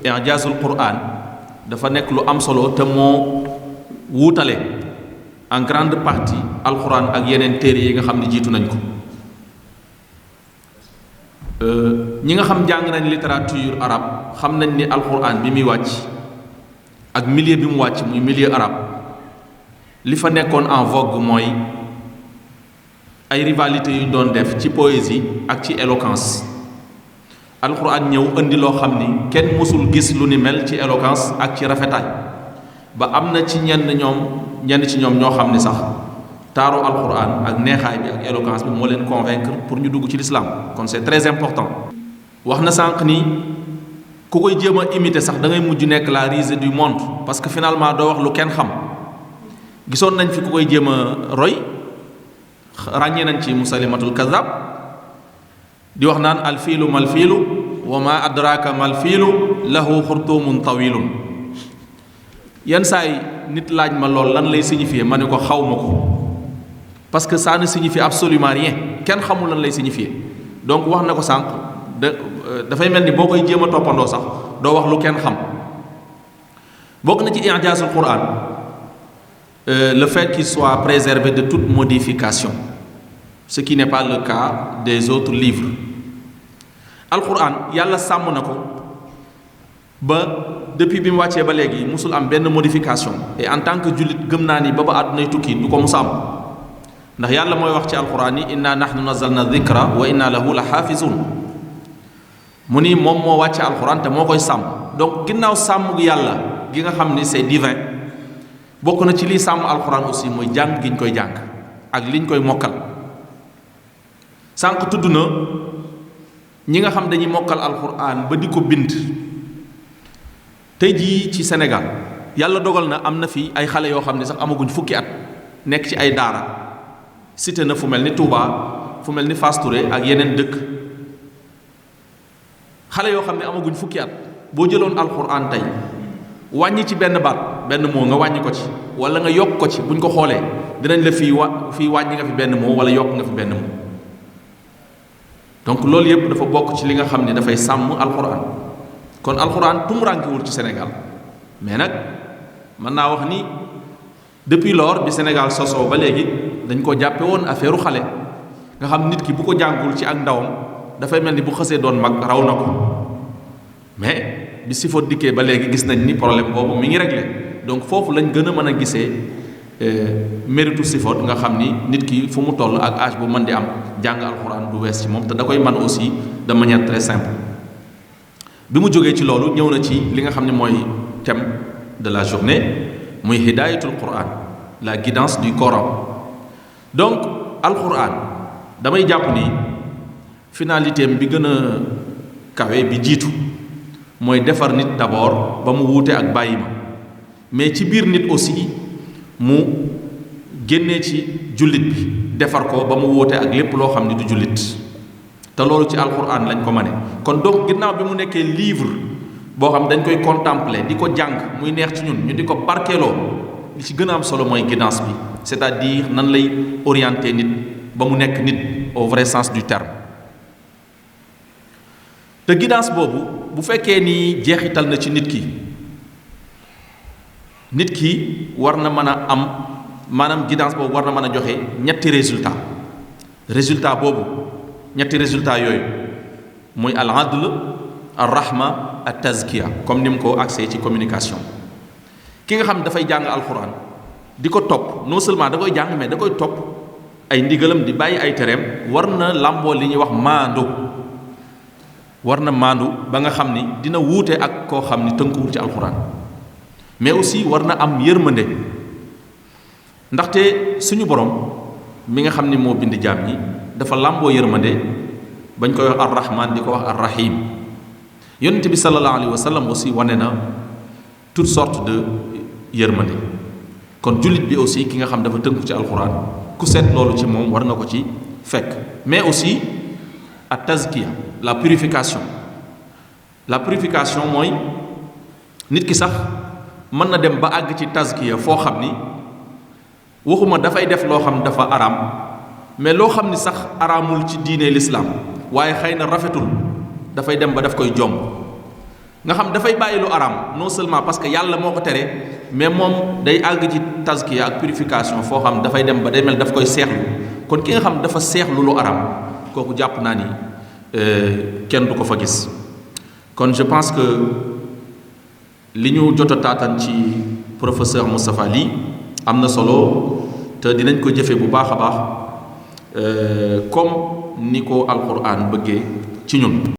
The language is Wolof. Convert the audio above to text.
i'jaazul Qur'an dafa nekk lu am solo te moo wuutale en grande partie alquran ak yeneen téere yi nga xam ne jiitu nañ ko. ñi nga xam jàng nañ littérature arabe xam nañ ni alquran bi muy wàcc ak milieu bi mu wàcc muy milieu arabe li fa nekkoon en vogue mooy ay rivalité yu ñu doon def ci poésie ak ci éloquence. alquran ñëw indi loo xam ni kenn mësul gis lu ni mel ci éloquence ak ci rafetaay ba am na ci ñenn ci ñoom ñoo xam ni sax taaru alquran ak neexaay bi ak éloquence bi moo leen convaincre pour ñu dugg ci l'islam. kon c'est très important. wax na sànq ni ku koy jéem a imiter sax da ngay mujj nekk la risée du monde parce que finalement doo wax lu kenn xam. gisoon nañ fi ku koy jéem a roy ràññee nañ ci musalimatul kazab di wax naan alfiilu malfiilu wa ma adraka malfiilu lahu xurtumun tawilun. yenn saa yi nit laaj ma lool lan lay signifier ma ne ko xaw ma ko parce que ça ne signifie absolument rien kenn xamul lan lay signifier. donc wax na ko sànq dafay mel ni boo koy jéem a toppandoo sax doo wax lu kenn xam. bokk na ci i'jaazul Qur'an le fait qu'il soit préservé de toute modification, ce qui n'est pas le cas des autres livres. alquran yàlla sàmm na ko ba depuis bi mu wàccee ba léegi musul am benn modification et en tant que jullit gëm naa ni ba àddunay tukki du ko musa am ndax yàlla mooy wax ci alquran ni inna nahnu nazzalna dhikra wa inna lahu la xaafizun mu ni moom moo wàcce alquran te moo koy sàmm. donc ginnaaw sàmm yàlla gi nga xam ni c'est divin bokk na ci liy sàmm alquran aussi mooy jàng gi ñu koy jàng ak liñ koy mokkal. sànq tudd na ñi nga xam dañuy mokkal alquran ba di ko bind. tey jii ci Sénégal yàlla dogal na am na fi ay xale yoo xam ne sax amaguñ fukki at nekk ci ay daara cité na fu mel ni Touba fu mel ni Fass Touré ak yeneen dëkk. xale yoo xam ne amaguñ fukki at boo jëloon alquran tey wàññi ci benn baat benn moo nga wàññi ko ci wala nga yokk ko ci buñ ko xoolee dinañ la fii wàññi nga fi benn moo wala yokk nga fi benn moo. donc loolu yëpp dafa bokk ci li nga xam ne dafay sàmm alquran. kon alquran tumurankewul ci Sénégal mais nag mën naa wax ni depuis lors bi Sénégal sosoo ba léegi dañ ko jàppe woon affaire u xale nga xam nit ki bu ko jàngul ci ak ndawam dafay mel ni bu xësee doon mag raw na ko. mais bi sifo dikkee ba léegi gis nañ ni problème boobu mi ngi réglé donc foofu lañ gën a mën a gisee méritu sifot nga xam ni nit ki fu mu toll ak âge bu mën di am jàng alquran du wees ci moom te da koy mën aussi de manière très simple. bi mu jógee ci loolu ñëw na ci li nga xam ne mooy thème de la journée muy hidayatul Qur'an, la guidance du Coran. donc alquran damay jàpp ni finalité bi gën a kawe bi jiitu mooy defar nit d'abord ba mu wuute ak bàyyi ma mais ci biir nit aussi mu génnee ci jullit bi defar ko ba mu wuute ak lépp loo xam ni du jullit te loolu ci alquran lañ ko mane. kon donc ginnaaw bi mu nekkee livre boo xam dañ koy contempler di ko jàng muy neex ci ñun ñu di ko barkeeloo li ci gën a am solo mooy guidance bi c'est-à-dire nan lay orienter nit ba mu nekk nit au vrai sens du terme. te guidance boobu bu fekkee ni jeexital na ci nit ki war na mën a am maanaam guidance boobu war na mën a joxe ñetti résultat boobu ñetti résultat yooyu muy al adl al rahma al tazkiya comme ni mu ko accès ci communication. ki nga xam dafay jàng alxuraan di ko topp non seulement da koy jàng mais da koy topp ay ndigalam di bàyyi ay tereem war na làmboo li ñuy wax maandu ba nga xam ni dina wuute ak koo xam ni tënkuwul ci alxuraan mais aussi war na am yërmande ndaxte suñu borom mi nga xam ni moo bind jaam ñi dafa làmboo yërmande bañ koy wax ar-rahman di ko wax ar-rahim. yonent bi sallallahu alayhi wa sallam aussi wane na toutes sortes de yërmande. kon jullit bi aussi ki nga xam dafa tënku ci alxuraan ku seet loolu ci moom war nga ko ci fekk. mais aussi at tazkiya la purification mooy nit ki sax mën na dem ba àgg ci tazkiya foo xam ni waxuma dafay def loo xam dafa araam mais loo xam ni sax araamul ci diine l'islam waaye xëy na rafetul dafay dem ba daf koy jomb nga xam dafay bàyyi lu araam non seulement parce que yàlla moo ko tere mais moom day àgg ci tazkiya ak purification foo xam dafay dem ba day mel daf koy seexlu kon ki nga xam dafa seexlu lu araam kooku jàpp naa ni kenn du ko fa gis. kon je pense que li ñu jot a taatan ci professeur Moustapha Ly am na solo te dinañ ko jëfe bu baax a baax comme ni ko alquran bëggee ci ñun.